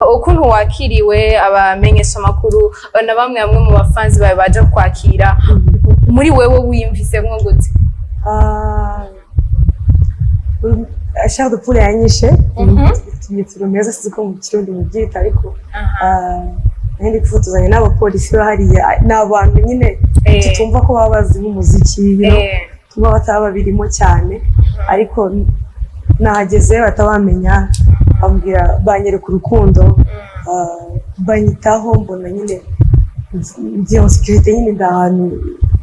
Ukuntu wakiriwe, abamenyesha amakuru na bamwe bamwe mu bafanzi bawe baje kwakira, muri wewe wiyumvisemwo gute? Ah, chair de poule yanyishe, imitiro meza, sinzi ko mu Kirundi mubyita, ariko nari ndi kwifotozanya n'abapolisi bahariya. Ni abantu nyine tutumva ko baba bazi nk'umuziki, tumva bataba babirimo cyane, ariko nahageze batabamenya, bambwira, banyereka urukundo, banyitaho, mbona nyine ndi en sécurité nyine, ndi ahantu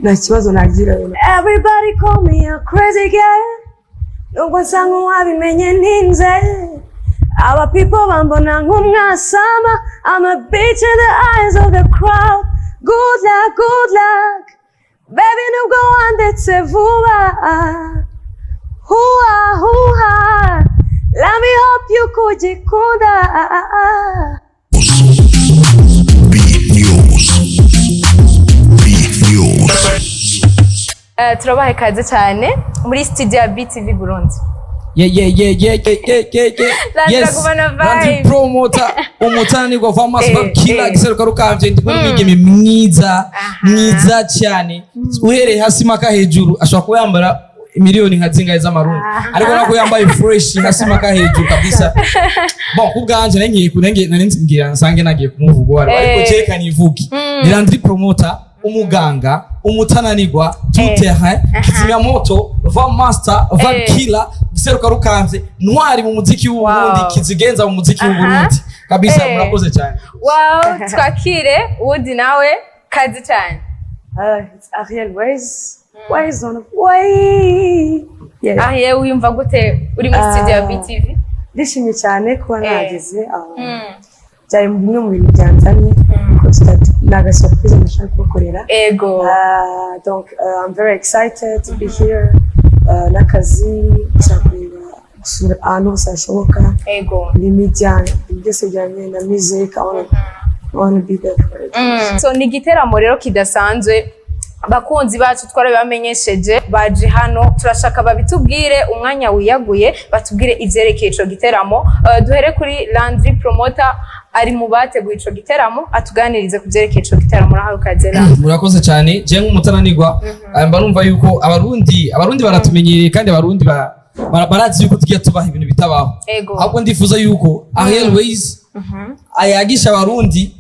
nta kibazo nagira. Everybody call me a crazy girl, nubwo nsa nk'uwabimenye ntinze. Aba people bambona nk'umwasama. I'm a bitch in the eyes of the crowd. Good luck, good luck baby, nubwo wandetse vuba. Huha huha, let me hope you kugikunda. B News. B News. Turabaha ikaze cyane muri studio ya BTV Burundi. Yeah. Landry Yes. agumana vibe. Landry Promoter, umutananirwa va maso, kila giseruka rukavye. Ndi kumwe n'umwigeme mwiza, mwiza cyane, uhereye hasi maka hejuru. Ashobora kuba yambara miliyoni nka zingahe z'amarundi, ariko nako yambaye fresh hasi maka hejuru kabisa. Bon, ku bwanje nari ngiye kunenge, nari ngira nsange nagiye kumuvuga ariko jerekana ivuge. Ni Landry Promoter, umuganga, umutananirwa, tout terrain, kizimyamoto, va master, va killer, giseruka rukamvye, ntwari mu muziki w'Uburundi, kizigenza mu muziki w'Uburundi kabisa. Murakoze cyane. Wow, twakire uwundi nawe, kazi cyane. It's Ariel Ways. Ways on the way. Yeah. Ariel, wiyumva gute uri muri studio ya BTV? Ndishimye cyane kuba nahageze. Byari bimwe mu bintu byanzanye ko ni agasurprise ndashaka kubakorera. Donc I'm very excited to be here. N'akazi nshaka kureba, gusura ahantu hose hashoboka muri media, ibintu byose bijyanye na music. I wanna be there for it. So ni igiteramo rero kidasanzwe. Abakunzi bacu twarabibamenyesheje, baje hano, turashaka babitubwire umwanya wiyaguye, batubwire ivyerekeye ico giteramo. Duhere kuri Landry Promoter, ari mu bateguye ico giteramo, atuganirize ku vyerekeye ico giteramo. Urahawe ikaze, Landry. Murakoze cyane. Je nk'umutananirwa, mba numva yuko abarundi baratumenyereye, kandi abarundi barazi yuko tugiye tubaha ibintu bitabaho. Ahubwo ndifuza yuko Ariel Ways ayagisha abarundi,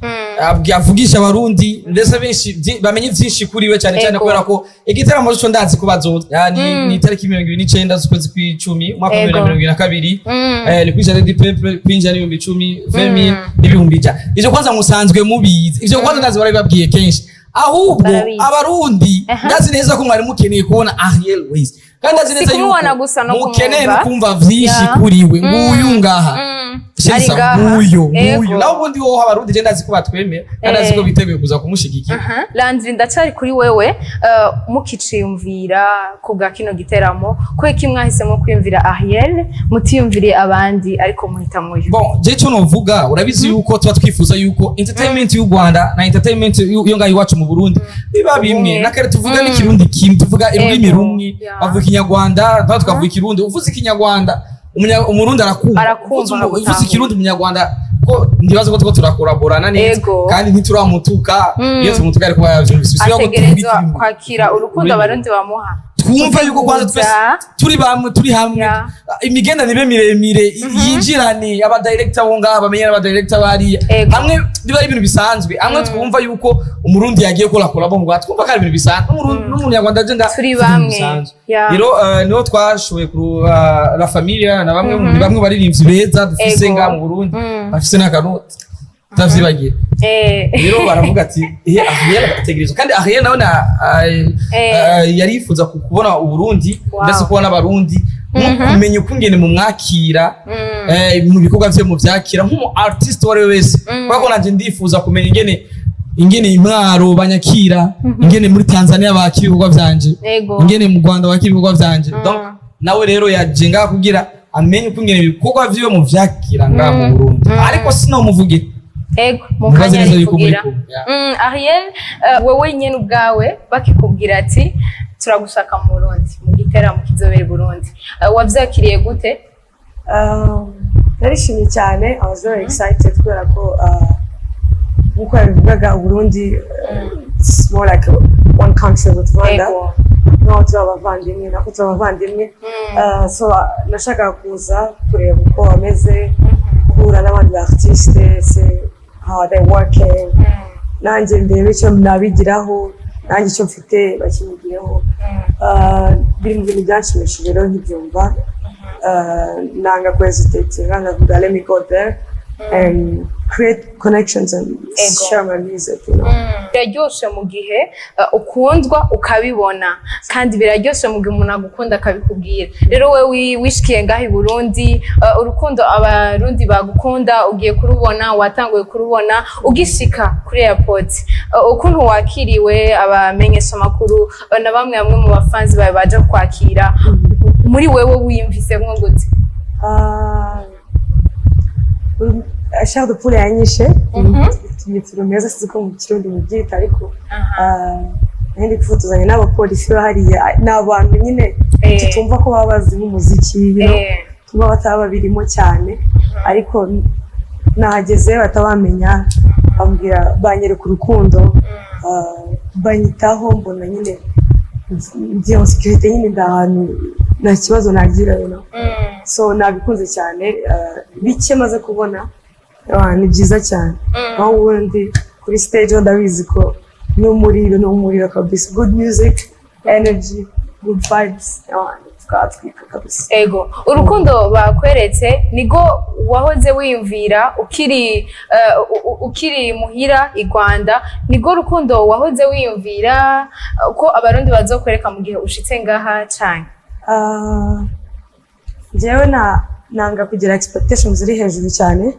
avugisha abarundi, ndetse benshi bamenye byinshi kuri we cyane cyane, kubera ko igiteramo cyo ndazi ko bazoza. Ni itariki 29 z'ukwezi kw'icumi, umwaka wa 2022. Ni kuri Jardin du Peuple. Kwinjira n'10,000, 20,000 n'100,000. Ivyo kwanza musanzwe mubizi, ivyo kwanza ndazi barabibabwiye kenshi. Ahubwo Barabizi. abarundi, ndazi neza ko mwari mukeneye kubona Ariel Ways, kandi ndazi Si neza yuko kumubona gusa, no mukeneye no kumwumva. kumva vyinshi kuri we. Nguyu ngaha. Ari Shesa, ngaha. nguyu nguyu. Naho ubundi wowe, abarundi je ndazi ko batwemera, kandi ndazi ko biteguye kuza kumushigikira. Landry, ndacari kuri wewe. Mukiciyumvira ku bwa kino giteramo, ko mwahisemo kwiyumvira Ariel, mutiyumviriye abandi, ariko muhitamo uyu? Bon, je cyo novuga, urabizi yuko tuba twifuza yuko entertainment y'u Rwanda na entertainment yo ngaho iwacu mu Burundi biba bimwe. Nakare tuvuga n'ikirundi kimwe, tuvuga ururimi rumwe. Bavuga Ikinyarwanda, tuba tukavuga Ikirundi. Uvuze Ikinyarwanda, Umurundi arakumva. Arakumva, Uvuze akagutahura. Ikirundi, Umunyarwanda ko ndibaza ko tuko turakoraborana neza. Kandi ntituramutuka. Iyo tumutuka ariko yavyumvise. Bisubira ko tuvuga Ategerezwa kwakira urukundo ururimi. abarundi bamuha. Twumva yuko kwanza twese turi bamwe, turi hamwe. Imigenderanire ibe miremire, yinjirane aba director bo ngaha bamenye aba director bariya. Hamwe biba ari ibintu bisanzwe, hamwe twumva yuko Umurundi yagiye gukora collabo mu Rwanda, twumva ko ari ibintu bisanzwe. N'Umunyarwanda aje nga Turi ibintu bamwe. bisanzwe. Rero niho twashoboye ku La Familia na bamwe ni bamwe baririmbyi beza dufise ngaha mu Burundi, bafise n'akanoti, tutavyibagiye. Rero baravuga ati ihe Ariel ategerezwa, kandi Ariel nawe na yari yifuza kubona Uburundi, ndetse kubona Abarundi no kumenya ukungene mu mwakira, mu bikorwa vye, mu vyakira nk'umu artiste uwo ari we wese, kubera ko nanje ndifuza kumenya ingene Imwaro banyakira, ingene muri Tanzania bakira ibikorwa vyanje, ingene mu Rwanda bakira ibikorwa vyanje. Donc nawe rero yaje ngaha kugira amenye ukungene ibikorwa vyiwe mu vyakira ngaha mu Burundi, ariko sinomuvugira. Ego, mu Mubaze kanya neza yuko muri arivugira. kumwe. Yeah. Ariel, wewe nyene ubwawe bakikubwira ati turagushaka mu Burundi, mu giteramo kizobera i Burundi, wavyakiriye gute? Narishimye cyane. I was very excited kubera ko nkuko yabivugaga, Uburundi, it's more like one country with Rwanda. Nkaho turi abavandimwe, nako turi abavandimwe. So nashakaga kuza kureba uko bameze, guhura n'abandi ba artiste, see how are they working, nanjye ndebe icyo nabigiraho, nanjye icyo mfite bakinyigireho. Biri mu bintu byanshimishije rero nkibyumva. Nanga kuhesitatinga, ndavuga, "Let me go there and create connections and share my music." Biraryoshe mu gihe ukundwa ukabibona, kandi biraryoshe mu gihe umuntu agukunda akabikubwira. Rero we wishikiye ngaho i Burundi, urukundo Abarundi bagukunda ugiye kurubona, watanguye kurubona ugishika kuri airport. Ukuntu wakiriwe, abamenyesha amakuru na bamwe bamwe mu bafanzi bawe baje kwakira, muri wewe wiyumvisemwo gute? Chair de poule yanyishe. Inyitiro meza, sinzi ko mu Kirundi mubyita, ariko nari ndi kwifotozanya n'abapolisi bahariya. Ni abantu nyine tutumva ko baba bazi nk'umuziki, tumva bataba babirimo cyane, ariko nahageze batabamenya, bambwira, banyereka urukundo, banyitaho, mbona nyine ndi en sécurité nyine, ndi ahantu nta kibazo nagira. So nabikunze cyane. Bike maze kubona, ni byiza cyane. Aho ubundi kuri stage ho ndabizi ko ni umuriro, ni umuriro kabisa. Good music, energy, good vibes, twatwika kabisa. Ego, urukundo bakweretse nigo wahoze wiyumvira ukiri ukiri muhira i Rwanda? Nigo rukundo wahoze wiyumvira ko Abarundi bazokwereka mu gihe ushitse ngaha cane? Njyewe na nanga kugira expectations ziri hejuru cyane.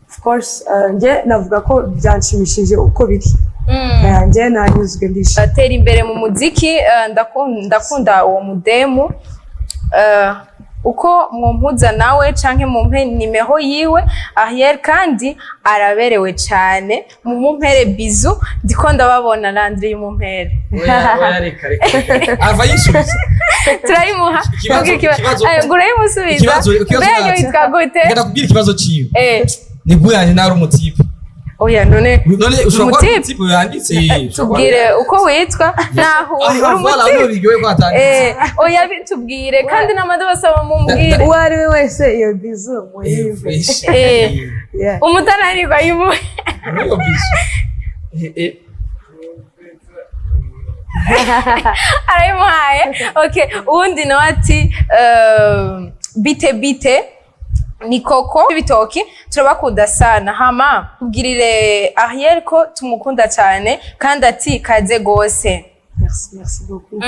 Of course, njye navuga ko byanshimishije uko biri. Njye nanyuzwe, ndishimye. Atera imbere mu muziki. Ndakunda uwo mudemu. Uko mwompuza nawe canke mumpe nimero yiwe. Ariel kandi araberewe cane, mumumpere bisou. Ndiko ndababona, Landry, mumpere. Oya oya, reka reka, ava yisubiza. Turayimuha. Ikibazo Ngo urayimusubiza. Ikibazo Mbega witwa gute? Reka ndakubwira ikibazo ciwe. Nibwo yanjye nawe uri umutipe. Oya, none None ushobora kuba Umutipe? umutipe yanditse. Tubwire uko witwa naho uri. Uri Voilà, umutipe. none biryoye ko atanditse. Oya, bitubwire kandi n'amadu basaba mumbwire. Uwo ari we wese, iyo bisou muyimve. Fresh. Yeah. Umutananirwa yimuhe. Niyo bisou. Arayimuhaye, okay. Uwundi nawe ati bite bite, ni koko ibitoki, turabakunda sana. Hama tubwirire Ariel ko tumukunda cyane, kandi ati kaze gose. Merci, merci beaucoup.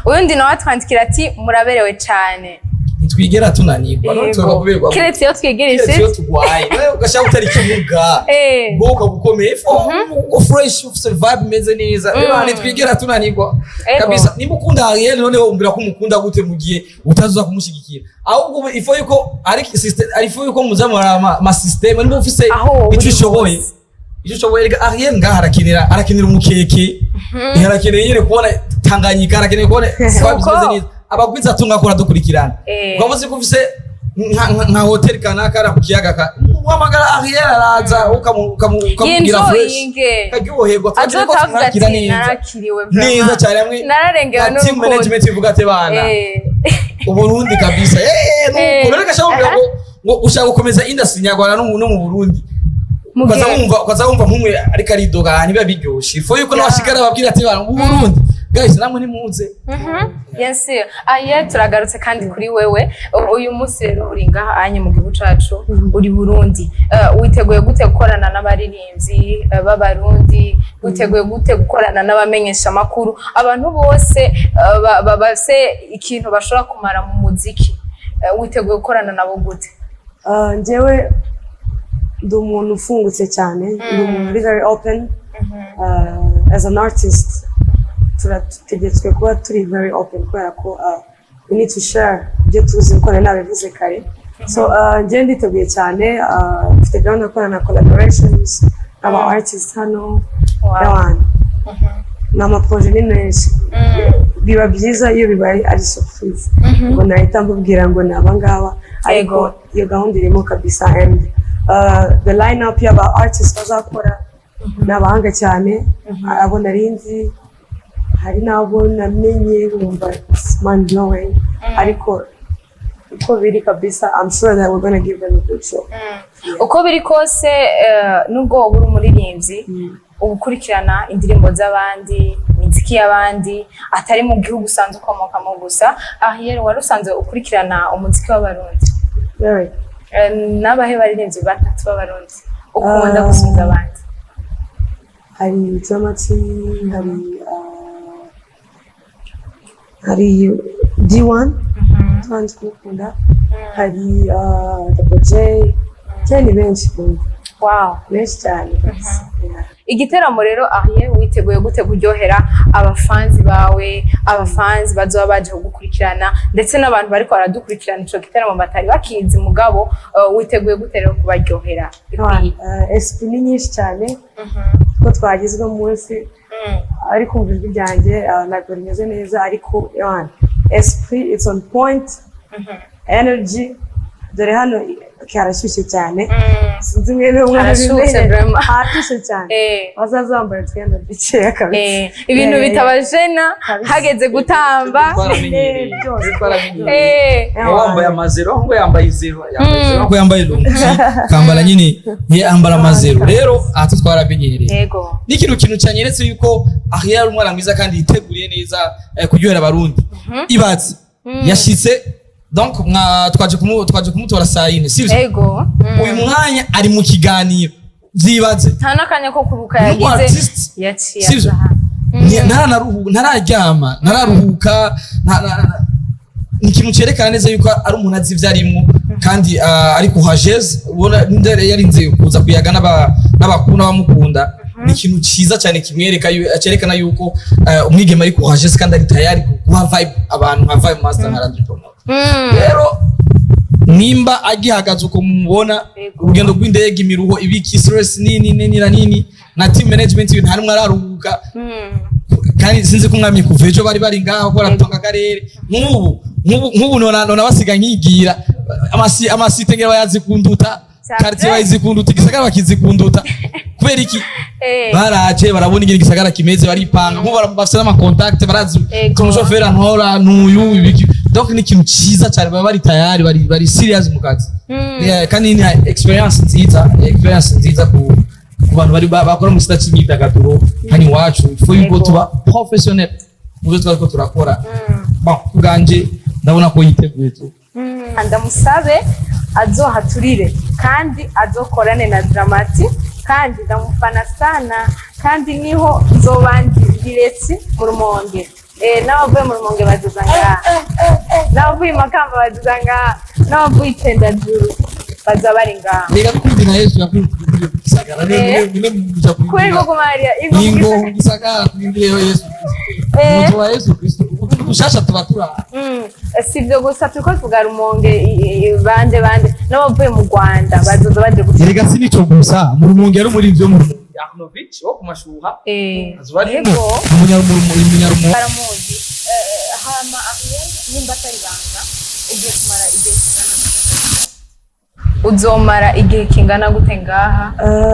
Uyundi nawe atwandikira ati muraberewe cyane. Ntitwigera tunanirwa, none Yego. tuba kuberwa. Keretse iyo Keretse twigirishije. iyo tugwaye. Nawe ugashaka utari ikimuga, ubwoko bukomeye, fo uko fresh, ufise vibe imeze neza. Rero ntitwigera tunanirwa kabisa. Nimba ukunda Ariel, noneho umbwira ko umukunda gute mu gihe utazuza kumushyigikira? Ahubwo il faut yuko ari system, il faut yuko muzamura ama system, nimba ufise Aho wowe icyo uri ushoboye, hose. icyo ushoboye. Rega Ariel ngaha arakenera umukeke, arakeneye nyine kubona Tanganyika, arakeneye kubona vibes zimeze neza. Abagwiza tunga akora dukurikirana. Ukaba uzi ko ufise nka hotel kanaka ari ku kiyaga, ka uhamagara Ariel, araza ukamubwira fresh, yinjoyinge. Karyoherwa. Twagira ko Azotavuga tumwakira ati neza narakiriwe neza vraiment. cyane hamwe Nararengewe na team n'urukundo. management ivuga ati bana, Uburundi kabisa. Nuko rero gashaka kugira ngo ushaka gukomeza industry nyarwanda no mu Burundi, ukaza wumva nk'umwe ariko aridoga, ntibiba biryoshe. Il faut yuko n'abashikara babwira ati bana, mu Burundi guys, namwe nimuze. Bien sûr. Aye, turagarutse kandi kuri wewe. Uyu munsi rero uri ngaha anye mu gihugu cacu, uri Burundi. Witeguye gute gukorana n'abaririmbyi b'Abarundi? Witeguye gute gukorana n'abamenyesha makuru, abantu bose bafise ikintu bashobora kumara mu muziki? Witeguye gukorana nabo gute? Njyewe ndi umuntu ufungutse cyane, ndi umuntu uri very open. As an artist turategetswe kuba turi very open kubera ko we need to share ibyo tuzi, kuko nari nabivuze kare. So njyewe nditeguye cyane, mfite gahunda yo gukorana na collaborations n'aba artists hano n'abantu. Ni ama projets ni menshi. Biba byiza iyo bibaye ari surprise, ngo nahita mbabwira ngo ni abangaba, ariko iyo gahunda irimo kabisa. And the line up y'aba artists bazakora ni abahanga cyane, abo nari nzi, hari n'abo namenye nkumva it's mind blowing. Ariko uko biri kabisa, I'm sure that we're gonna give them a good show. Uko biri kose, nubwo wowe uri umuririmbyi, uba ukurikirana indirimbo z'abandi, imiziki y'abandi, atari mu gihugu usanzwe ukomokamo gusa. Ariel, wari usanzwe ukurikirana umuziki w'Abarundi? Very. N'abahe baririmbyi batatu b'Abarundi ukunda gusumba abandi? Hari Drama T, hari D1 tubanze kumukunda, hari Double J cyane, ni benshi kumva, benshi cyane kabisa. Yeah. Igiteramo rero, Ariel, witeguye gute kuryohera abafanzi bawe, abafanzi bazoba baje kugukurikirana, ndetse n'abantu bariko baradukurikirana ico giteramo batari bakizi, mugabo witeguye gute rero kubaryohera bikwiye? Esprit ni nyinshi cyane ko twagizwe munsi, ariko kumva ijwi ryanjye ntabwo rimeze neza, ariko ewana, esprit it's on point, energy. Dore hano harashyushye cyane, sinzi mwene umwana. Harashushe vraiment. Harashyushye cyane. Bazaza bambaye utwenda dukeya kabisa. Ibintu bitabajena Kabisa. hageze gutamba. Twaramenyereye. Byose. Twaramenyereye. Wambaye amazero ngo yambaye izero, yambaye izero Mm. ngo yambaye longi, kambara nyine ye ambara amazero. Rero aha twaramenyereye. N'ikintu kintu cyanyeretse yuko Ariel ari umwana mwiza kandi yiteguriye neza kuryohera Abarundi. Ibaze yashitse, donc mwa twaje kumutora saa 4, sivyo? Ego. Uyu mwanya ari mu kiganiro, vyibaze. Nta n'akanya ko kuruka Ni yagize. artiste. Yaciye Sivyo? aza hano. Ntaranaruhuka, ntararyama, ntararuhuka, ni ikintu cyerekana neza yuko ari umuntu azi ibyo arimwo kandi ari courageuse. Ubona ndere yarinze kuza kuyaga n'abakuru n'abamukunda. Ni ikintu cyiza cyane kimwereka cyerekana yuko umwigeme ari courageuse kandi ari tayari guha vibe abantu nka Vibe Master, nka Landry Promoter. Rero nimba agihagaze uko mumubona, urugendo rw'indege, imiruho, ibiki, stress nini nini na nini na team management, ibintu harimwo araruhuka. Kandi sinzi ko umwami kuva ejo bari ngaho ko baratonga akarere. Nk'ubu nona basiga nkigira amasite ngira bayazi kunduta, quartier bayizi kunduta, igisagara bakizi kunduta. Kubera iki? Baraje barabona ingene igisagara kimeze, baripanga. Nk'ubu bafise n'ama contact, barazi ko umushoferi antora n'uyu ibiki. Donc ni ikintu ciza cyane, baba bari tayari, bari serious mu kazi. Yeah, kandi ni experience nziza, experience nziza ku bantu bari bakora mu gisata c'imyidagaduro hano iwacu. Faut yuko tuba professionnel mu byo twariko turakora. Bon, kubwanje ndabona ko yiteguye tu. Ndamusabe azohaturire kandi azokorane na Dramati, kandi ndamufana sana, kandi niho nzoba ndi direct mu Rumonge. N'abavuye mu Rumonge bazoza ngaha, n'abavuye i Makamba bazoza ngaha, n'abavuye i Cendajuru baza bari ngaha. Reka twumve na Yesu yakwiriye ku gisagara. Niwe muja Kubera ko Mariya ingo mu ingo gisagara. mu gisagara twinjireyo Yesu Kristo. Umuco wa Yesu Kristo ubushasha tuba turaha. Si ibyo gusa, turiko tuvuga Rumonge, bande n'abavuye mu Rwanda bazoza baje guca. Erega si nico gusa, mu Rumonge ari muri ivyo mu Rumonge Arnovich wo ku Mashuha azuba arimo. Umunyarumonge. Baramuzi. Hama Ariel, nimba atari banga, ugiye kumara igihe kingana gute? Uzomara igihe kingana gute ngaha?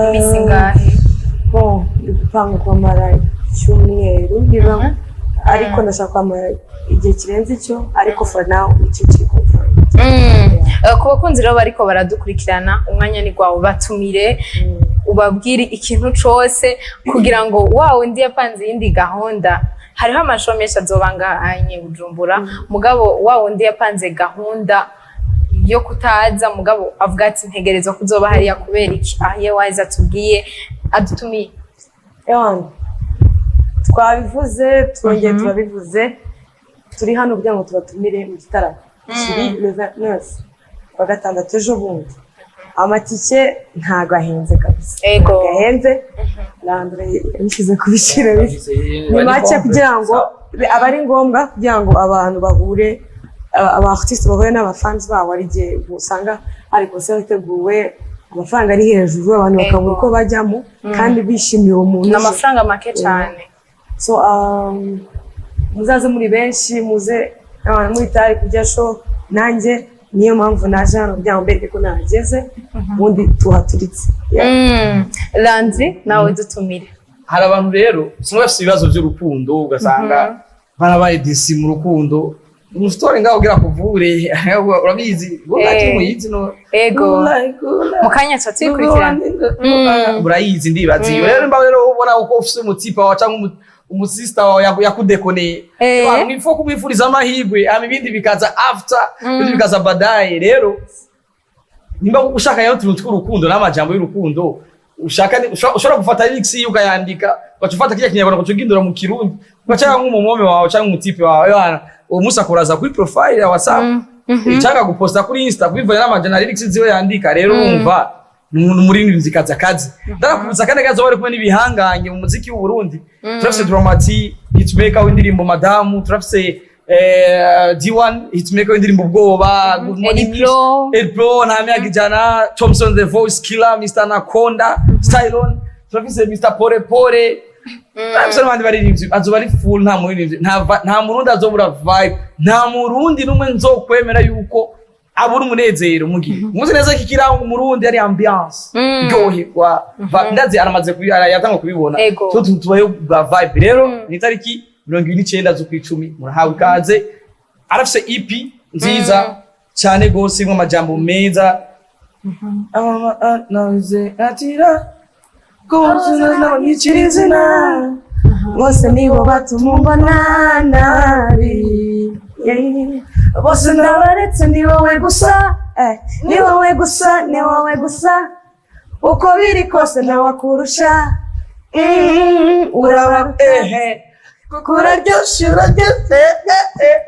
Iminsi ingahe? Bon, ndi gupanga kumara icyumweru niba, ariko ndashaka kwamara igihe kirenze icyo, ariko for now icyo kiri confirmed. Ku bakunzi rero bariko baradukurikirana, umwanya ni gwawe, batumire, ubabwire ikintu cose kugira ngo wa wundi yapanze iyindi gahunda. Hariho ama show menshi azoba ngahanye Bujumbura, mugabo wa wundi yapanze gahunda yo kutaza, mugabo avuga ati ntegerezwa kuzoba hariya kubera iki, ahiye waza atubwiye, adutumiye. Ewana, twabivuze, twongeye turabivuze, turi hano kugira ngo tubatumire mu gitaramo kiri le 29 kwa gatandatu, ejo bundi. Amatike ntago ahenze kabisa. Ntago ahenze. Landre yabishyize ku biciro bike, ni make, kugira ngo aba ari ngombwa kugira ngo abantu bahure, aba artiste bahure n'abafans babo. Hari igihe usanga hari concert iteguwe, amafaranga ari hejuru, abantu bakabura uko bajyamo kandi bishimiye uwo muntu. Ni amafaranga make cyane. So muzaze muri benshi, muze abantu muri tayari kurya show. Nanjye niyo mpamvu naje hano kugira ngo mbereke ko nahageze, ubundi tuhaturitse. Yeah. Landry, nawe dutumire. Hari abantu rero usanga bafite ibibazo by'urukundo, ugasanga barabaye déçus mu rukundo. Umusitore ngaho ugira kuvure, urabizi Eh. muyizi no. Ego, mu kanya tuba tuyikurikirana. Urayizi, ndibaza iyo rero mba rero ubona uko ufise umutipa wawe cyangwa umusista wawe yakudekoneye, mwifo kumwifuriza amahirwe, hama ibindi bikaza after, ibindi bikaza baadaye. Rero nimba ushaka rero utuntu tw'urukundo n'amajambo y'urukundo ushaka, ushobora gufata lyrics yiwe ukayandika, ugaca ufata kirya Kinyarwanda ugaca ugindura mu Kirundi, ugaca nk'umumome wawe cyangwa umutipe wawe, bana uwo munsi akuraza kuri profile ya WhatsApp cyangwa guposta kuri Insta kubivanye n'amajana lyrics ziwe yandika. Rero urumva ni umuntu umuririmbyi kazi akazi. Ndakubutsa kandi gazo bari kumwe n'ibihangange mu muziki w'u Burundi. Turafise Dramati, hitmaker w'indirimbo Madamu, turafise D1, hitmaker w'indirimbo Ubwoba, Good Morning. Eli Pro. El Pro, nta myaka ijana, Thompson the Voice Killer, Mr Anaconda Stylon, turafise Mr Pore Pore, turafise n'abandi baririmbyi. Azoba ari full, nta muririmbyi, nta Murundi azobura vibe, nta Murundi n'umwe nzokwemera yuko abura umunezero. Mu gihe muzi neza ko ikiranga Umurundi ari ambiance, ryoherwa. Ndazi aramaze yatangwa kubibona. Ego. So tubayo bwa vibe. Rero ni itariki 29 z'ukwicumi, murahawe ikaze. Arafise EP nziza cyane gose irimo amajambo meza. Naze atira n'abanyicira izina. Bose nibo batuma umbona nabi. Yeah. Bose ndabaretse, ni wowe gusa, eh, ni wowe gusa, ni wowe gusa, uko biri kose ntawakurusha. Urabaruta Ehe. Kuko uraryoshe, uraryoshe, eh, eh, eh.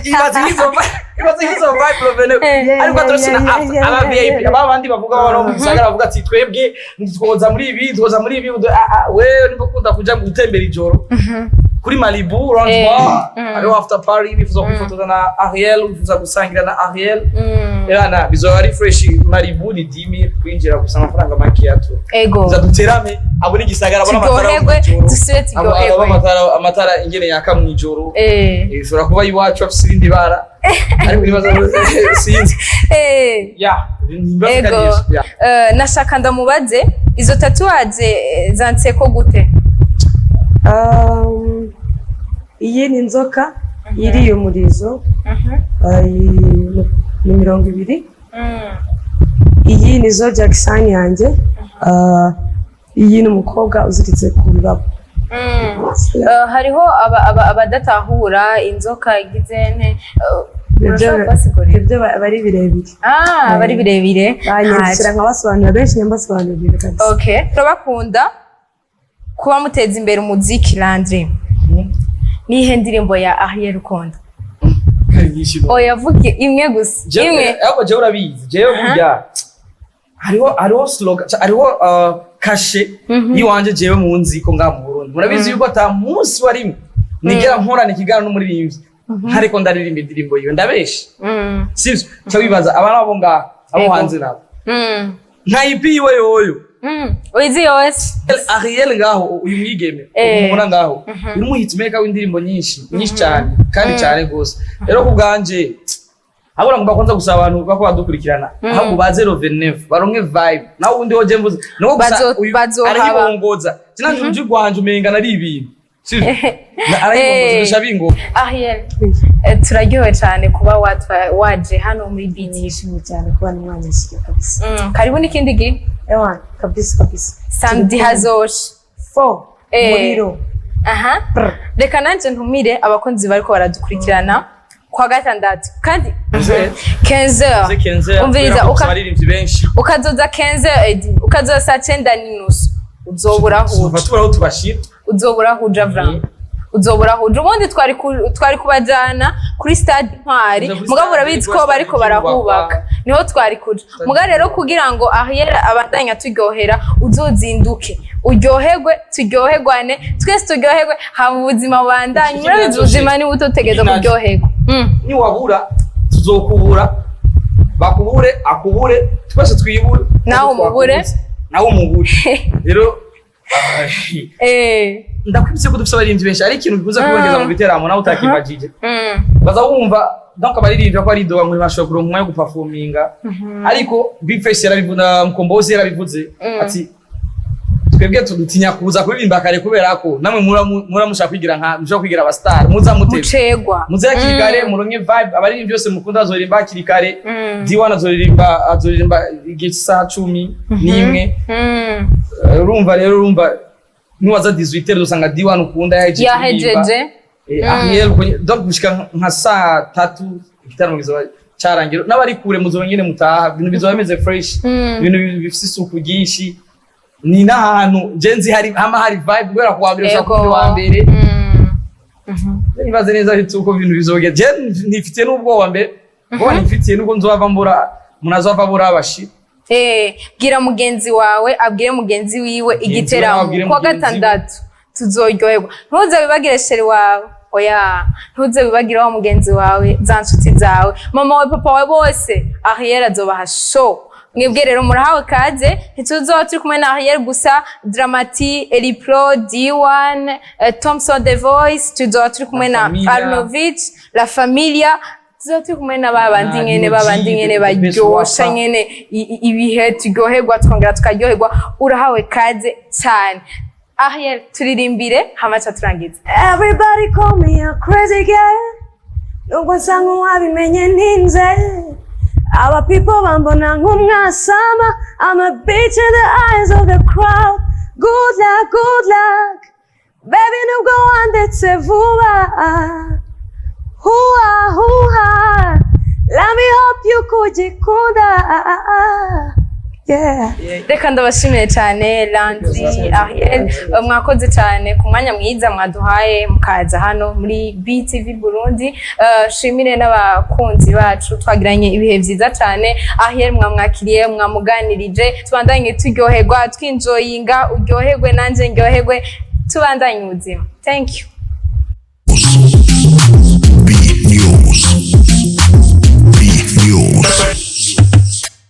Ibaze nk'izo vibe Lovene. Ariko turasina after aba VIP, aba bandi bavuga, abantu mu gisagara bavuga ati: "Twebwe twoza muri ibi, twoza muri ibi." Ah, ah, wewe nimba ukunda kuja gutembera ijoro kuri Malibu Lounge Bar, hariho after party. Bifuza kwifotoza na Ariel, wifuza gusangira na Ariel, yana bizoba ari fresh. Malibu ni 10,000 kwinjira gusa, amafaranga makeya tu. Ego. Tuza duterame, abone igisagara, abone amatara yo Turyoherwe, mw'ijoro. dusubire Abo turyoherwe. amatara ingene yaka mw'ijoro. Ishobora kuba iwacu afise irindi bara, ariko nibaza sinzi. Ya, nibaza ko ari ivyo. Ya. Nashaka ndamubaze izo tatouage zanditse ko gute? Iyi ni inzoka iriye umurizo. Iyi ni 20. Iyi ni zodiac sign yanjye. Iyi ni umukobwa uziritse ku rurabo. Hariho abadatahura inzoka igize nte, urashobora kubasigurira? Ibyo bari birebire. Ah, bari birebire. Banyandikira nkabasobanurira, benshi nyambasobanurira kabisa. Okay, turabakunda kuba muteza imbere umuziki. Landry, nihe ndirimbo ya Ariel ukunda? Kari nyinshi no. Oya, vuge imwe gusa. Imwe. Ahubwo jewe urabizi, jewe burya hariho slogan, hariho cachet yiwanje jewe munzi ko ngaha mu Burundi murabizi yuko ata munsi wa rimwe nigera nkorana ikiganiro n'umuririmbyi ntariko ndaririmba indirimbo yiwe. Ndabeshe? Sivyo? Ca wibaza abana bo ngaha, abo hanze nabo nka EP yiwe yoyo. Uyizi yose? Ariel ngaho, uyu mwigeme umubona ngaho, uyu mu hitmaker w'indirimbo nyinshi nyinshi cyane kandi cyane gose. Rero ku bwanje ahubwo ngomba kwanza gusaba abantu bako badukurikirana, ahubwo baze le 29 baronke vibe. Nawe undi hoje mvuze nuko gusa uyu bazohaba. Arayibongoza sinanje uruji rwanje umenga nari ibintu sivyo. Arayibongoza ndusha bingo. Ariel, turaryohewe cyane kuba waje hano muri BT. Nishimye cyane kuba nimwanyakira kabisa. Karibu n'ikindi gihe. Ewan, kabisa kabisa. Samedi hazosha. Fo muriro. Aha, reka nanje ntumire abakunzi bariko baradukurikirana kwa gatandatu kandi 15h. 15. Umviriza, abaririmbyi benshi. Ukazoza 15h, ukazoza saa 9:30, uzobura tuva huja. tubura aho tubashira. Uzobura huja vraiment, uzobura huja. Ubundi twari kubajana kuri stade Intwari, Kuja kuri mugabo stade, urabizi ko kuri stade bariko yubakwa. barahubaka, niho twari kuja. Mugabo rero kugira ngo Ariel abandanye turyohera, uzozinduke uryoherwe, turyoherwane twese, turyoherwe, haba ubuzima bubandanye. Ikindi Murabizi, naco ubuzima ni buto, utegereza Ikindi naco. kuryoherwa. Niwabura tuzokubura, bakubure, akubure, twese twibure. Nawe umubure. Nawe umubure rero. Ndakwibutse ko dufise abaririmbyi benshi, ari ikintu bikunze kuboneza mu biteramo nawe utakibajije. Baza wumva donc abaririmbyi ko ari doga ngo ntibashobora kuronka umwanya wo guperforminga, ariko Big Face yarabivuze na Mkombozi yarabivuze ati twebwe dutinya kuza kuririmba kare kubera ko namwe mura mushaka kwigira nka mushaka kwigira aba star, muza mutevye. Mucegwa. Muze hakiri kare muronke vibe. Abaririmbyi byose mukunda bazoririmba hakiri kare. D1 azoririmba igihe cy'isaha 11. Urumva rero, urumva niwaza 18, usanga D1 ukunda yahejeje kuririmba. Yahejeje. Ariel uko donc gushika nka saa 3 igitaramo kizoba carangira, n'abari kure muzoba nyene mutaha, ibintu bizoba bimeze fresh, ibintu bifise isuku ryinshi. Ni n'ahantu je nzi hari hama hari vibe guhera ku wa mbere gushika ku wa mbere. Nibaze neza uko ibintu bizogenda, je nifitiye n'ubwoba mbere, ubwoba nifitiye nubwo nzova mbura umuntu azova abura abashi. Bwira mugenzi wawe abwire mugenzi wiwe wawe igiteramo abwire kuwa mugenzi we. gatandatu tuzoryoherwa. Ntuze wibagire chéri wawe, oya, ntuze wibagire wa mugenzi wawe, za nshuti zawe, mama wawe, papa wawe, bose. Ariel azobaha show. Mwebwe rero murahawe kaze. Ntituzoba turi kumwe na Ariel gusa, Dramati, Elipro, D1, Thompson The Voice, tuzoba turi kumwe La na Familia. Arnovich, La Familia, tuzoba turi kumwe na babandi Na nyene, Lil G, babandi nyene The Best baryosha Rapper. nyene ibihe turyoherwa, twongera tukaryoherwa. Urahawe kaze cyane. Ariel, turirimbire hamaca turangiza. Everybody call me a crazy girl, nubwo nsa nk'uwabimenye ntinze. Aba people bambona nk'umwasama. I'm a bitch in the eyes of the crowd. Good luck, good luck baby, nubwo wandetse vuba. Huha huha, let me hope you kugikunda, yeah. Reka ndabashimiye cyane, Landry, Ariel. Mwakoze cyane ku mwanya mwiza mwaduhaye mukaza hano muri BTV Burundi. Shimire n'abakunzi bacu, twagiranye ibihe byiza cyane. Ariel mwamwakiriye, mwamuganirije, tubandanye turyoherwa, twinjoyinga. Uryoherwe nanjye ndyoherwe, tubandanye ubuzima. Thank you.